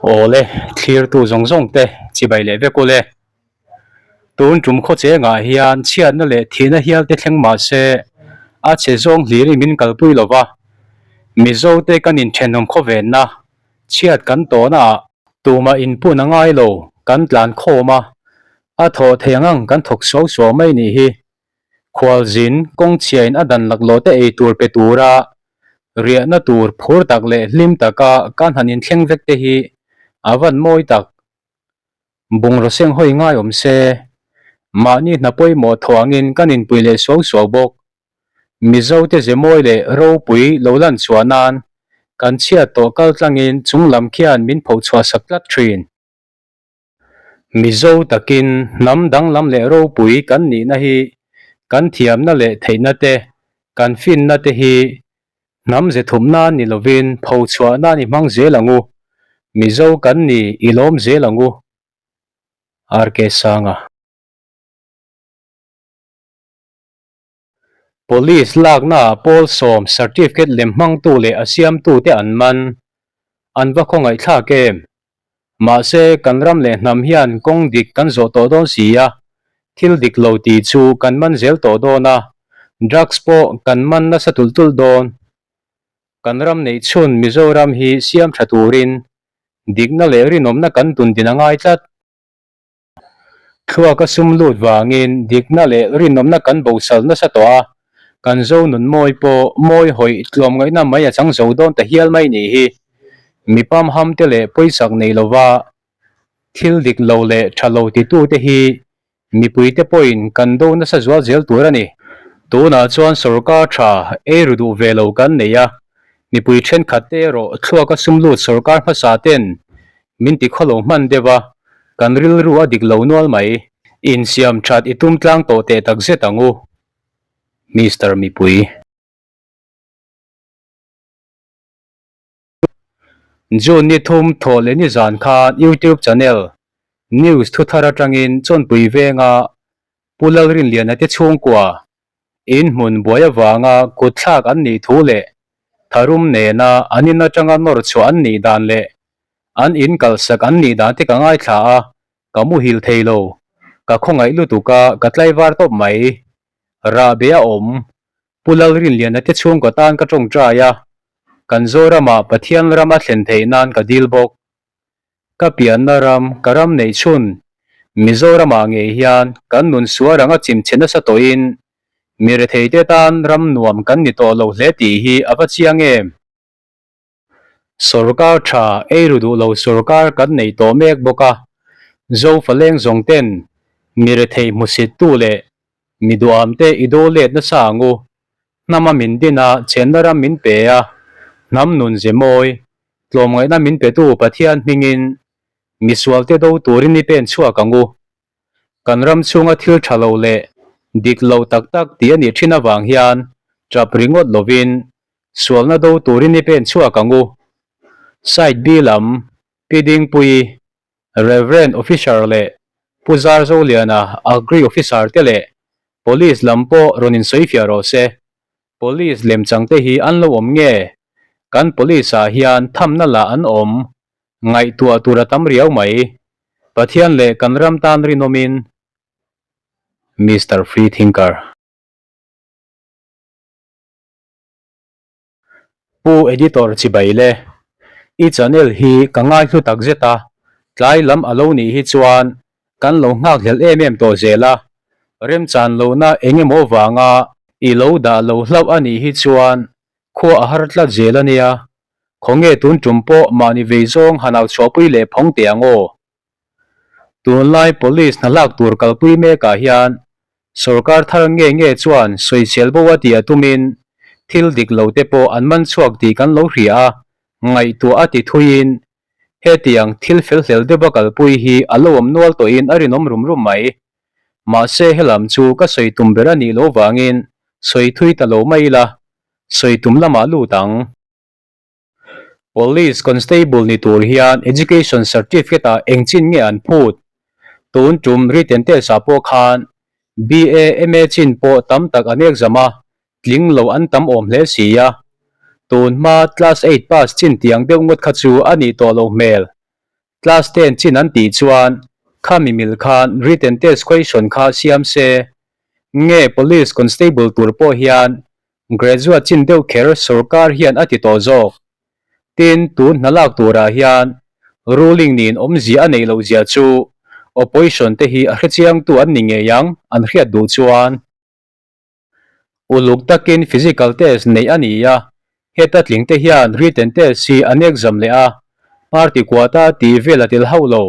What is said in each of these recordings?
Awle, thlirtu zawng zawng te chibai leh vek ule. Tun tum khaw chengah hian chhiatna leh thihna hial te thleng mah se a chhe zawng hlirin min kalpui lo va, Mizo te kan inthenawm khawvenna chhiat kan tawhna ah tumah inpun a ngai lo, kan tlan khawm a, a thawh thei ang ang kan thawk suau suau mai nih hi. Khualzin kawngchhiain a dan laklawh te ei tur pe tura riahna tur phur tak leh hlim taka kan han inthleng vek te hi a van mawi tak. Bungraw seng hawi ngai awm se, mahni hna pawimawh thuangin kan inpui leh suau suau bawk. Mizote ze mawi leh ropui lo lan chhuah nan kan chhiat tawh kal tlangin chung lam khian min phochhuah sak tlat thin. Mizo takin hnam danglam leh ropui kan nihna hi kan thiamna leh theihna te, kan finna te hi hnam ze thum nan ni lovin phochhuah nan i hmang zel ang u. Mizo kan ni i lawm zel ang u. RK Sanga. Police laknaah pawl sawm certificate lem hmangtu leh a siamtute an man. An va khawngaihthlak em? Mahse, kan ram leh hnam hian kawng dik kan zawh tawh dawn si a, thil dik lo tih chu kan man zel tawh dawn a, drugs pawh kan man nasa tulh tulh dawn. Kan ram neih chhun Mizoram hi siam tha turin dikna leh rinawmna kan tundin a ngai tlat. Thluak a sum lut vangin dikna leh rinawmna kan bosal nasa tawh a, kan zo nun mawi pawh mawi hawih tlawmngaihna mai a chang zo dawn ta hial mai nih hi. Mi pamham te leh pawisak nei lova thil dik lo leh tha lo titute hi Mipuite pawhin kan do nasa zual zel tur a ni. Tunah chuan sorkar tha ei ru duh ve lo kan nei a, mipui thenkhat te erawh thluaka sum lut sorkar hmasa ten min ti khawlo hman deuh a, kan rilru a dik lo nual mai. Insiam that i tum tlang tawh teh tak zet ang u, Mister Mipui. June ni thum thawh leh ni zan khan YouTube channel News thu thar atangin Chawnpui venga Pu Lalrinliana te chhungkua inhmun buai avanga kutthlak an nih thu leh tharum nena an in atanga nawr chhuah an nih dan leh an in kalsak an nih dan te ka ngaithla a, ka muhil thei lo. Ka khawngaih lutuk a, ka tlaivar tawp mai. Rahbe a awm. Pu Lalrinliana te chhungkaw tan ka tawngtai a, kan Zoramah Pathian ram a thlen theih nan ka dil bawk. Ka pianna ram, ka ram neih chhun, Mizoramah ngei hian kan nun sual ranga chimchhe nasa tawhin mi retheite tan ram nuam kan ni tawh lo hle tih hi a va chiang em? Sorkar tha ei ru duh lo sorkar kan nei tawh mek bawk a, Zofa leng zawng ten mi rethei hmusittu leh mi duham te i do let nasa ang u. Hnama min din a, chenna ram min pe a, hnam nun ze mawi, tlawmngaihna min petu Pathian hmingin misual te do turin i pen chhuak ang u. Kan ram chhunga thil tha lo leh dik lo tak tak tih a nih thin avang hian tap ringawt lovin Sualna do turin i pen chhuak ang u. Side B lam, Pi Dingpuii, Rev. Officer leh Pu Zarzoliana, Agri Officer te leh Police lam pawh rawn insawifiah rawh se. Police lemchang te hi an lo awm nge? Kan Police ah hian thamna lah an awm. Ngaihtuah tur a tam riau mai. Pathian leh kan ram tan rinawmin. Mister Free Thinker. Pu Editor chibai le, i channel hi ka ngaihlu tak zet a, tlai lam a lo nih hi chuan kan lo nghak hlel em em tawh zel a, remchan lohna eng emaw vanga i lo dah lo hlauh a nih hi chuan khua a har tlat zel a nia, khawnge tun tum pawh mahni vei zawng han au chhuahpui leh phawng teh ang aw. Tunlai Police hna hlak tur kalpui mekah hian Sorkar thar nge nge chuan sawichhel bo a tih a tumin thil dik lo te pawh an man chhuak tih kan lo hria a, ngaihtuah a ti thuiin hetiang thil fel hlel deuha kalpui hi a lo awm nual tawhin a rinawm rum rum mai. Mahse helam chu ka sawi tum ber a nih loh vangin sawi thui ta lo mai ila, sawi tum lamah lut ang. Police Constable ni tur hian Education Certificate ah eng chin nge an phut? Tun tum written test ah pawh khan BA, MA chin pawh tam tak an exam a, tling lo an tam awm hle si a. Tun hma class eight pass chin tiang deuh ngawt kha chu a nih tawh loh hmel. Class ten chin an tih chuan khami mil khan written test question kha siam se. Nge police constable tur pawh hian graduate chin deuh kher sorkar hian a ti tawh zawk. Tin, tun hna lak turah hian ruling niin awmzia a neih loh zia chu opposition te hi a hrechiangtu an ni ngei ang an hriat duh chuan. Uluk takin physical test neih a ni a, heta tling te hian written test hi an exam leh a, party quota tih vel a tel hauh lo.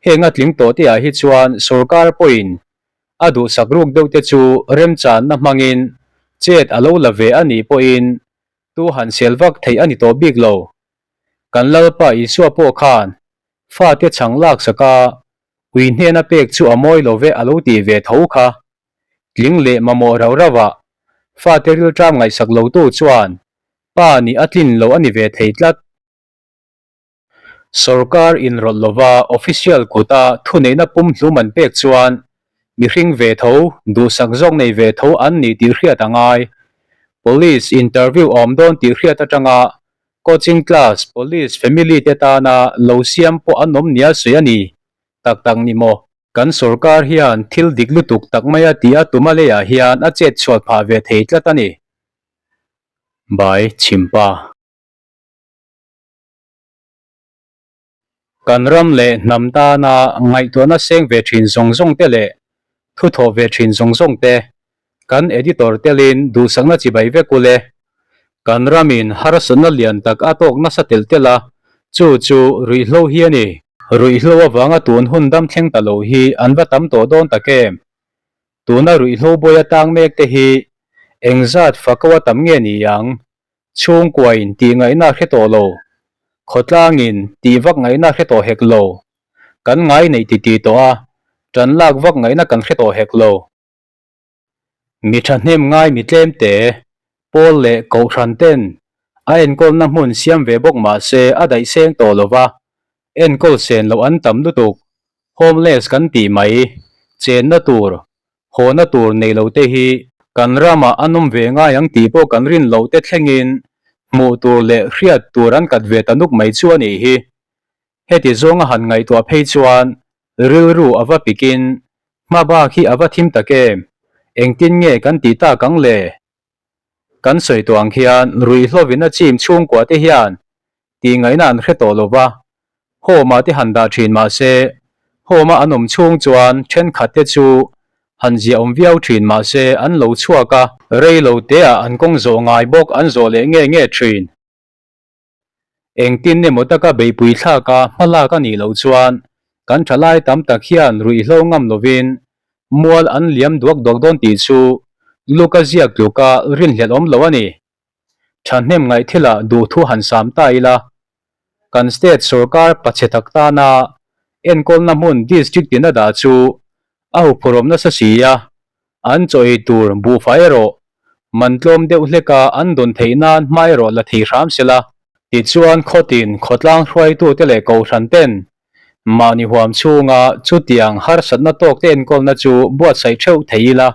Heng a tling tawh te ah hi chuan sorkar pawhin a duhsak ruk deuh te chu remchanna hmangin chet a lo la ve a nih pawhin tu han sel vak theih a ni tawh bik lo. Kan Lalpa Isua pawh khan fate chhang laksak a, ui hnena pek chu a mawi lo ve a lo tih ve tho kha. Tling leh mamawh rauh rauh ah fate rilṭam ngaihsak lo tu chuan pa nih a tlin lo a ni ve thei tlat. Sorkar inrawlh lova official kuta thuneihna pumhlum an pek chuan mihring ve tho, duhsak zawk nei ve tho an ni tih hriat a ngai. Police interview awm dawn tih hriat atanga coaching class police family te tana lo siam pawh an awm nia sawi a ni tak tak ni maw? Kan sorkar hian thil dik lutuk tak maia tih a tum a leiah hian a chet chhuat phah ve thei tlat a ni. Bai Chhimpa. Kan ram leh hnam tana ngaihtuahna seng ve thin zawng zawng te leh thuthawh ve thin zawng zawng te kan editor telin duhsakna chibai vek ule. Kan ramin harsatna lian tak a tawk nasa telh telh a, chu chu ruihhlo hi a ni. Ruihhlo avanga tun hun dam thleng ta lo hi an va tam tawh dawn tak em? Tuna ruihhlo bawi atang mek te hi engzat fako a tam nge ni ang? Chhungkuain tih ngaihna hre tawh lo, khawtlangin tih vak ngaihna hre tawh hek lo, kan ngai neih titi tawh a, tan lak vak ngaihna kan hre tawh hek lo. Mi thahnem ngai mi tlem te, pawl leh kohhran ten a enkawlna hmun siam ve bawk mah se a daih seng tawh lo va, enkawl sen loh an tam lutuk, homeless kan tih mai, chenna tur, hawna tur nei lo te hi kan ramah an awm ve ngai ang tih pawh kan rin loh te thlengin hmuh tur leh hriat tur an kat ve ta nuk mai chu a nih hi. Heti zawnga han ngaihtuah phei chuan rilru a va pikin hma bak hi a va thim tak em? Engtin nge kan tih tak ang le? Kan sawi tawh ang khian ruihhlovin a chim chhungkua te hian tih ngaihna an hre tawh lo va, home ah te han dah thin mah se home a an awm chhung chuan thenkhat te chu han ziahawm viau thin mah se an lo chhuak a, rei lo te ah an kawng zawh ngai bawk an zawh leh nge nge thin. Engtin emaw taka beihpui thlaka hmalak a nih loh chuan kan thalai tam tak hian ruihhlo ngam lovin mual an liam duak duak dawn tih chu Luka ziak tluka rinhlelh awm lo a ni. Thahnem ngaih thilah duhthu han sam ta ila, kan state sorkar pachhe tak tana enkawlna hmun district tina dah chu a huphurhawm nasa si a, An chaw ei tur buhfai erawh man tlawm deuh hleka an dawn theih nan hma erawh la thei hram sela. Tichuan khawtin khawtlang hruaitute leh kohhran ten mahni huam chhunga chutiang harsatna tawkte enkawlna chu buatsaih theuh thei ila.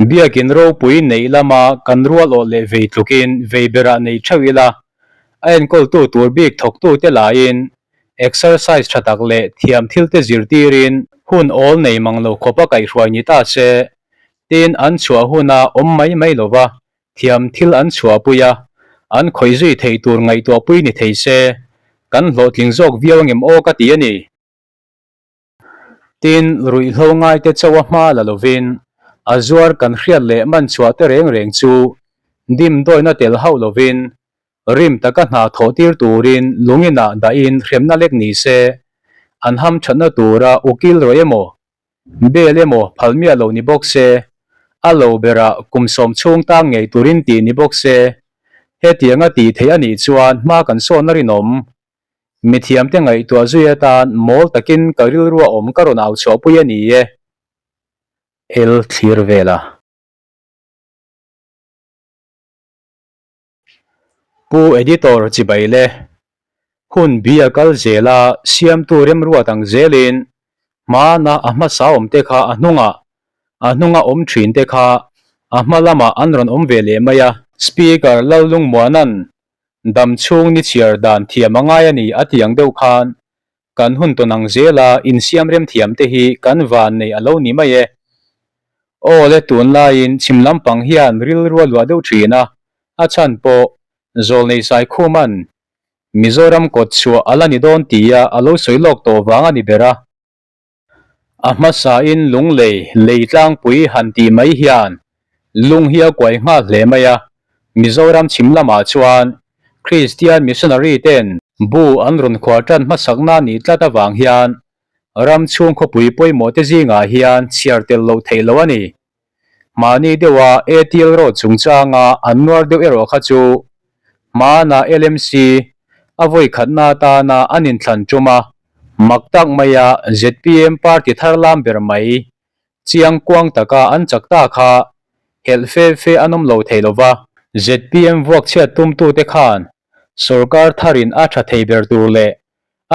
Biakin ropui neih lama kan rual awh leh vei tlukin vei berah nei theuh ila, a enkawltu tur bik thawktute laiin Exercise tha tak leh thiam thil te zirtirin hun awl nei mang lo khawpa kaihhruai ni ta se, tin an chhuah huna awm mai mai lova thiam thil an chhuahpui a, an khawih zui theih tur ngaihtuahpui ni thei se, kan hlawhtling zawk viau angem aw ka ti a ni. Tin, ruihhlo ngaite chauh a hma la lovin a zuar kan hriat leh man chhuah te reng reng chu dimdawina tel hauh lovin rim taka hna thawh tir turin lunginah dahin hremna lek ni se, an ham thatna tura ukil rawih emaw, bel emaw phal miah lo ni bawk se, a lo berah kum sawm chhung tang ngei turin tih ni bawk se, hetianga tih theih a nih chuan hma kan sawn a rinawm. Mithiamte ngaihtuah zui atan mawl takin ka rilrua awm ka rawn au chhuahpui a ni e. El thlir vel a. Pu Editor chibai le. Hun bi a kal zel a, siamtu remruat ang zelin hmana a hmasa awm te kha a hnungah, a hnunga awm thin te kha a hma lamah an rawn awm ve leh mai a. Speaker Lallungmuana'n. Dam chhung ni chhiar dan thiam a ngai a ni a ti ang deuh khan kan hun tawn ang zela insiam rem thiam te hi kan van nei a lo ni mai e. Aw le tunlaiin chhim lampang hian rilru a luah deuh thin a, a chhan pawh Zawlnei Saikhuman Mizoram kawt chhuah a la ni dawn tia a lo sawi lawk tawh vang a ni ber a. A hmasain Lunglei lei tlangpui han tih mai hian lung hi a kuai nghal hle mai a, Mizoram chhim lamah chuan Kristian missionary ten bu an rawn khuar tan hmasakna nih tlat avang hian ram chhung khawpui pawimawh te zingah hian chhiar tel loh theih loh a ni. Mahni deuha ATL Road chungchanga an nuar deuh erawh kha chu hmana LMC a vawi khatna atana an inthlan tum a, mak tak maia zpm party thar lam ber mai chiang kuang taka an chak ta kha helh fe fe an awm lo thei lova. Zpm vuak chhiat tumtute khan sorkar tharin a tha thei ber tur leh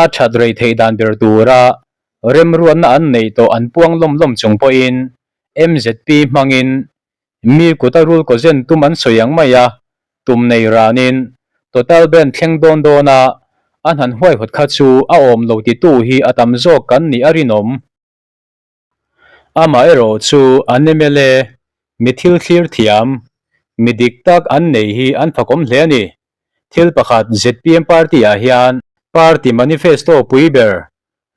a that rei theih dan ber tura remruatna an neih tawh an puang lawm lawm chung pawhin MZP hmangin mi kut a rul kaw zen tum an sawi ang mai a, tum nei ranin Total Band thleng dawn dawn a an han huaihawt kha chu a awm lo titu hi a tam zawk kan nih a rinawm. Amaherawh chu an mla mi thil thlir thiam, mi dik tak an nei hi an fakawm hle a ni. Thil pakhat zpm party-ah hian party manifesto pui ber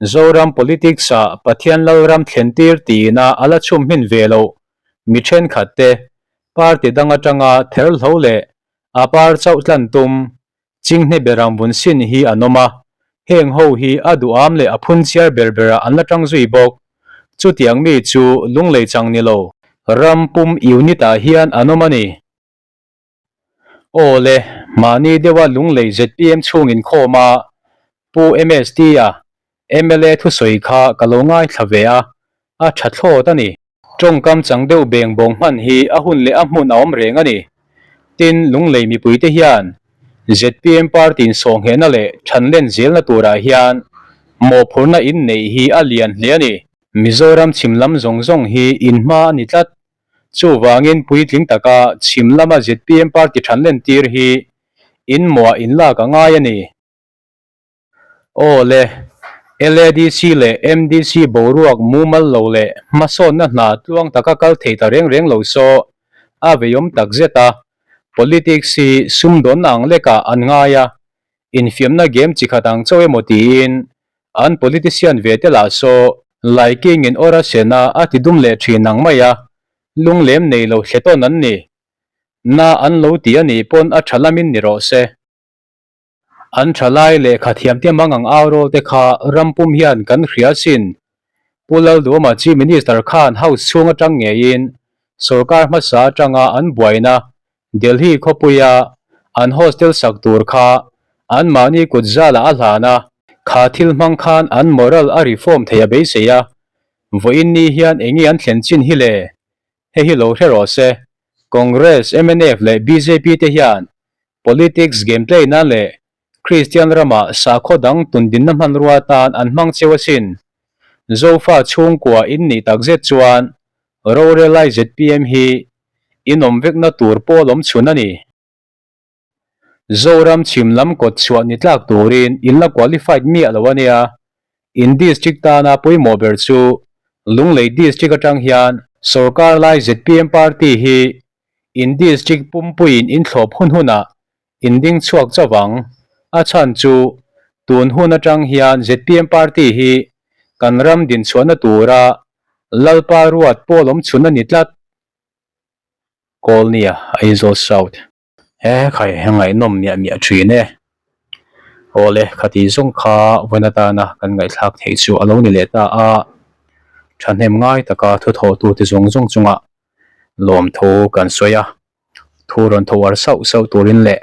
Zoram politics-ah Pathian Lalram thlentir tiin-a a la chhum hmin ve loh mi thenkhat te party dang atanga therhlo leh a par chauh tlan tum Chinghne beram vun sin hi an awm a, heng ho hi a duham leh a phunchiar ber berah an la tang zui bawk. Chutiang mi chu lunglei chang ni lo, ram pum unit ah hian an awm a ni. Aw le, mahni deuha lunglei zpm chhung inkhawm a, Pu MST-a mla thusawi kha ka lo ngaithla ve a, a tha thlawt a ni. Tawngkam chang deuh beng bawng hman hi a hun leh a hmun a awm reng a ni. Tin, Lunglei mipuite hian zpm party insawhnghehna leh thanlen zelna turah hian mawhphurhna inneih hi a lian hle a ni. Mizoram chhim lam zawng zawng hi inhma a ni tlat. Chuvangin puitling taka chhim lama zpm party thanlen tir hi inmawh inlak a ngai a ni. Aw le, LADC leh MDC boruak mumal lo leh hmasawnna hna tluang taka kal thei ta reng reng lo saw a veiawm tak zet a, politics hi sumdawnna ang lekah an ngai a, infiamna game chi khat ang chauh emaw tiin an politician ve te lah saw laiking in awr a sena a ti dum leh thin ang mai a, lunglem nei lo thle tawn an ni. Na an lo ti a nih pawn a tha lamin ni rawh se. An thalai lehkha thiamte mang ang au rawl te kha rampum hian kan hria sin. Pu Lalduama Chief Minister khan House chhung atang ngeiin sorkar hmasa atanga an buaina Delhi khawpuia an hostel sak tur kha anmahni kut zalah a hlan a, kha thil hmang khan an moral a reform thei a beisei a, vawiin ni hian enge an thlen chin hi le? Hei hi lo hre rawh se. Congress, mnf leh bjp te hian Politics game play nan leh Kristian ramah sakhaw dang tundinna hmanrua atan an hmang cheu asin. Zofa chhungkua in nih takzet chuan rorelai zpm hi in awm vekna tur pawl awm chhun a ni. Zoram chhim lam kawt chhuah ni tlak turin in la qualified miah lo a nia. In district tana pawimawh ber chu Lunglei district atang hian sorkar lai zpm party hi In district pumpuiin in thlawp hun hunah in ding chhuak chauh ang. A chhan chu tun hun atang hian zpm party hi kan ram dinchhuahna tura Lalpa ruat pawl awm chhun a ni tlat. Kawlnia, Aizawl South. He khai ngaihnawm miah miah thin e. Awle, khati zawng kha vawiin atana kan ngaihthlak theih chu a lo ni leh ta a. Thahnem ngai taka thuthawhtute zawng zawng chungah lawmthu kan sawi a, thu rawn tho ar sauh sauh turin leh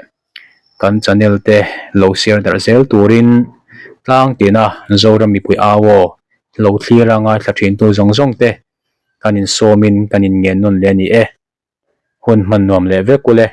kan channel te lo share darh zel turin tlang tina Zoram mipui au aw lo thlir a ngaithla thintu zawng zawng te kan insawmin kan inngen nawn leh a ni e. Hun hman nuam leh vek ule.